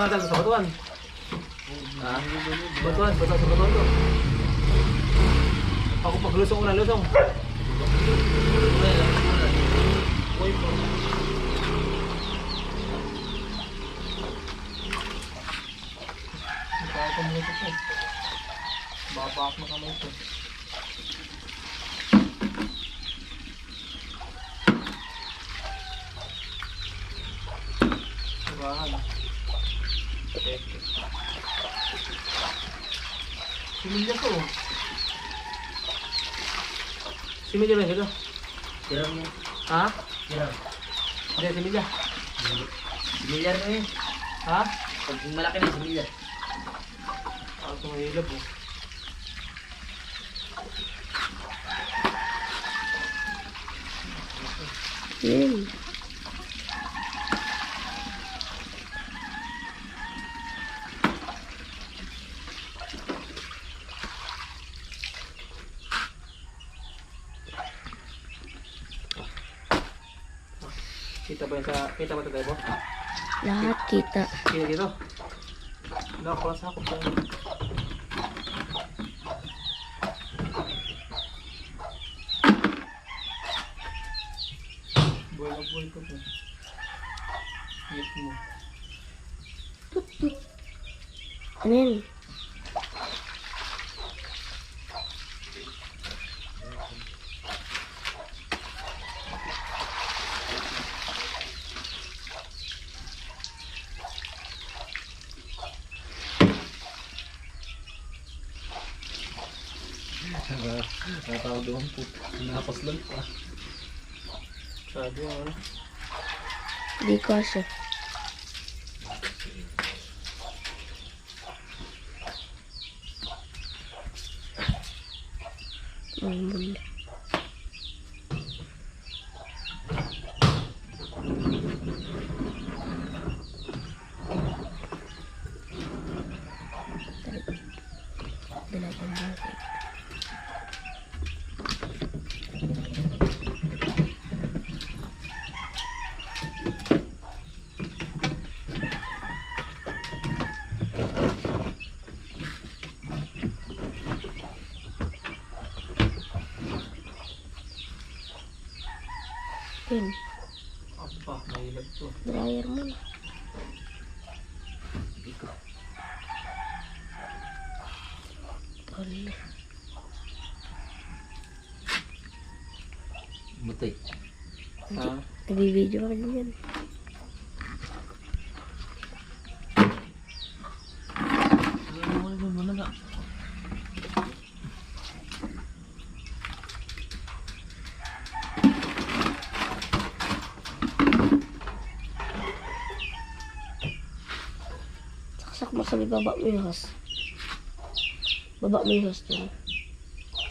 Sa batuan. Ha? Batuan, batuan sa batuan to. Ako paglusong una, lusong. Uy, po. Baka kumuto po. Baka na kamay ko. Surahan. Similya to. Similya ba ito? Kiram mo. Ha? Kiram. Hindi, similya. Similyar na yun. Ha? Pag malaki na, similyar. Ako tumahilab oh. Yun. Kita ba yun sa... Kita ba ito tayo po? Lahat kita. Kita dito. Nakakuha sa ako. Buhay na buhay ko to. Ngit mo. Ano yun? Natawag doon po. Napaslag pa. Sabi mo ano? Hindi ko siya. Mamul. Dalagang bakit. Yun, Apa, mahilab to. Dryer mo na. Iko. Wala. Butoy. Ha? Nabibideo ka din yan. Ano na? Saksak mo sa may baba mo yung hose. Baba mo yung hose dun.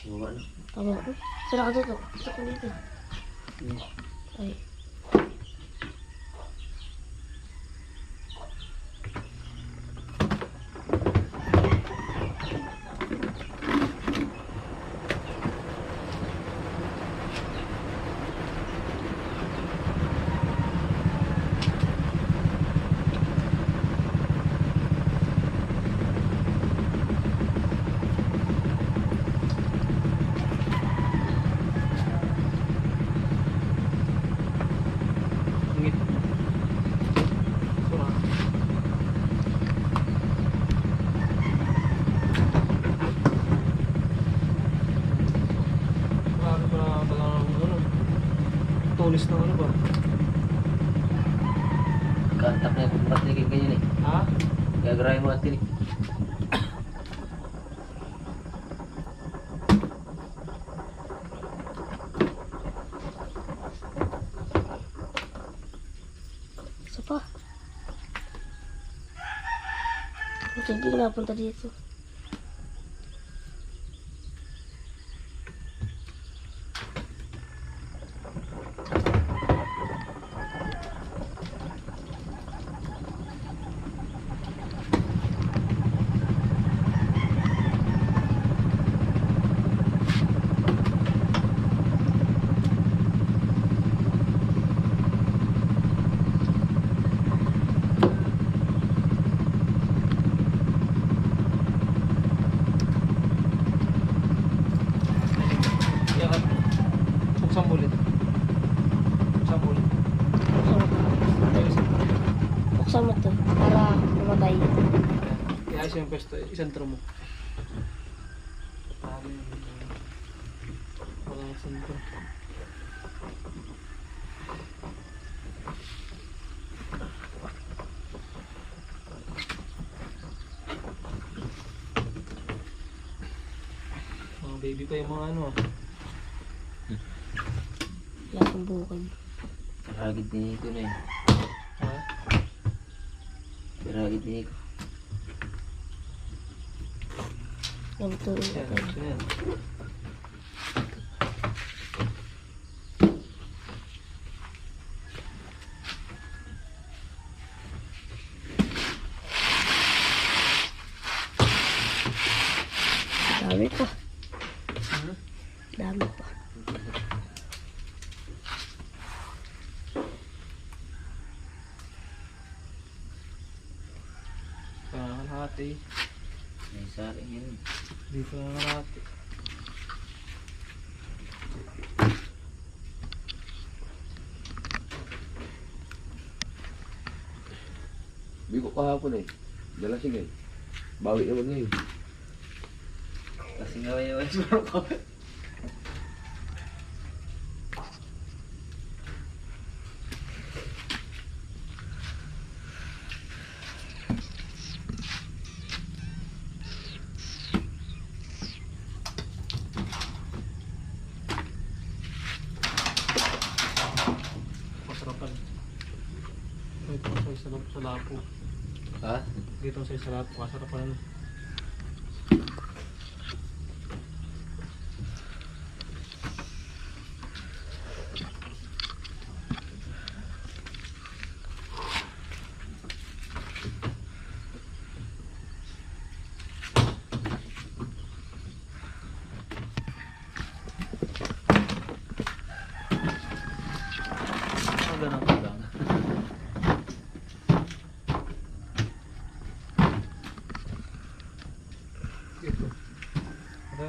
Baba na. Tama ko. Saan nakatutok? Gusto ko dito. Ay. Ngit. Sura. Grabe pala talaga ng ano. Tulis ng ano ba? Kantak na yung pati kay ganyan eh. Ha? Gagarahin mo at tinik. Isa pa. Buti hindi ka napunta dito. Pwesto, isentro mo. Talo yun. Walang sentro. Mga baby pa yung mga ano ah. Wala akong bukid. Piragid ni Nico na eh. Ha? Piragid ni Nico. Lang to. Yan, ito yan. Dami pa. Hmm? Dami pa. Panganghati. May saring yun. Dito na natin. Bigo kahapon eh. Dala sige. Bawi naman ngayon. Kasi nga may yung ko. Masarapan. Dito sa isa lang sa lapo. Ha? Dito sa isa lapo, masarapan. Ang ganang lang. Ito. Ito.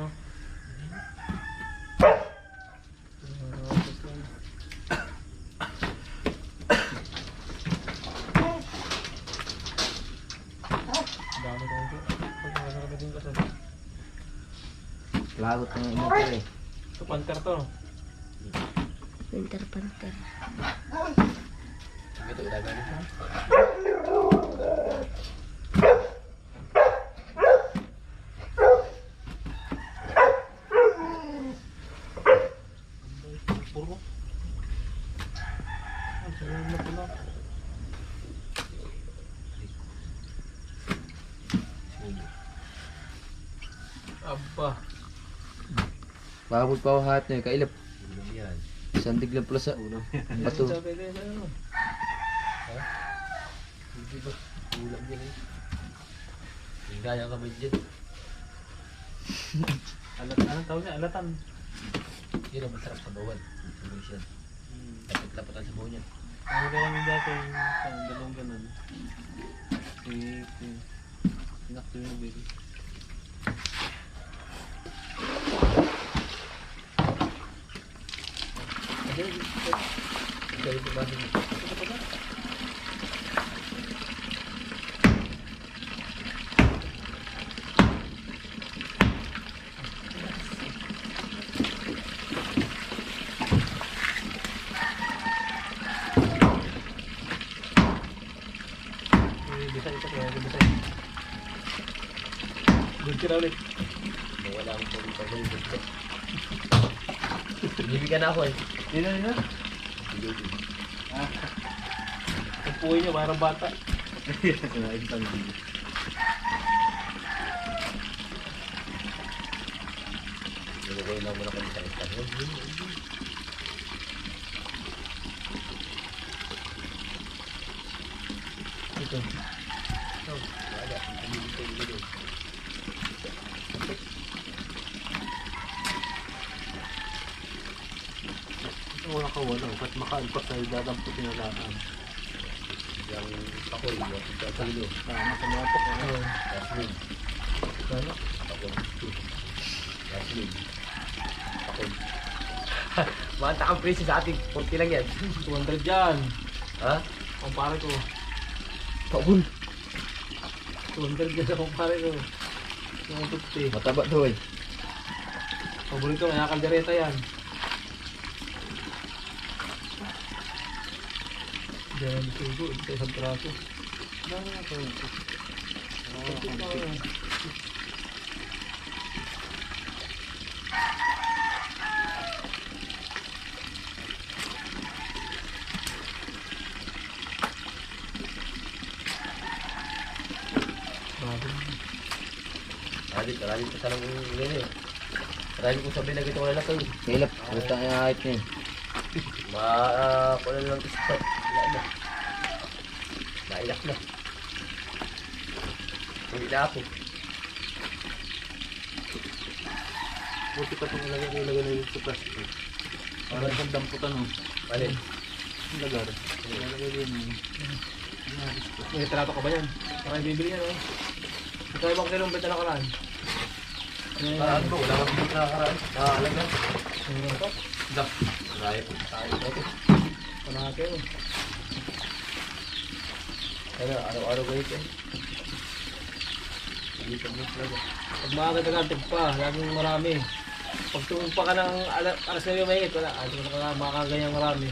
Dami konti. Pagkakasarap din kasi. Lagot ng ino ko eh. Ito panter to, no? Winter Panther. Ito, ilagay nito. Puro. Ang sarap na pala. Aba. Bakit pa ako hat na eh. Kailap. Ulam yan. Sandig lang pala sa Ulam yan. bato. Sabi ko yun, ano? Hindi ba? Ulam yan eh. Hindi kaya kami dyan. Alat, anong tawag niya? Alatan. Yun ang masarap sa bawan. Sabaw siya. Lapit-lapit ang sabaw niya. Ang wala kami dati yung parang dalawang ganun. Si, si, sinakto yung bill. Galing pa ba niya? Eh, bisa ito kaya bisa. Good ka na ulit. Wala akong pag-pag ko. Binibigyan na ako eh. Yun na, yun na. Sige. Ang puwi niya, parang bata. Kinain pa niya. Nilagay lang muna kami sa restaurant. Ito. Wala. Tumigil kayo doon. Ito wala ka wala. Ba't makaanpas na dadamputin na laan. Yung pakoy, yung kilo. Tama sa mga po. Oo. Gasoline. Ano? Pakoy. Gasoline. Pakoy. Manta ang presyo sa ating 40 lang yan. 200 yan. Ha? Ang pare ko. Paul. 200 na sa kumpare ko. 150. Mataba to eh. Paborito kaya kaldereta yan. Diyan ang sugo, ito isang traso. Dami na ito. Grabe. Marami, marami pa sanang gano'n eh. Marami kong sabi na ganito lalaki. Kailap, basta ang hayop niya. Ma, kulang lang ispat. Wala na. Naiyak na. Hindi na ako. Buti pa itong ilagay, ilagay na dito sa plastic. Para siyang damputan oh. Alin? Ang lagar. Ilalagay din eh. May trato ka ba yan? Baka ibibili yan oh. Ito ibang kilong benta na karaan. Paraan ba? Wala kang bibig nakakaraan. Nakakalag na. Meron to? Da. Marami po tayo. Ito. Panake oh. Ano, araw-araw ganito eh. Hindi pa mo talaga. Pag maaga tagantig pa, laging marami. Pag tumugpa ka ng alas 9 mahigit, wala. Ayaw mo na ka makakaganyang marami.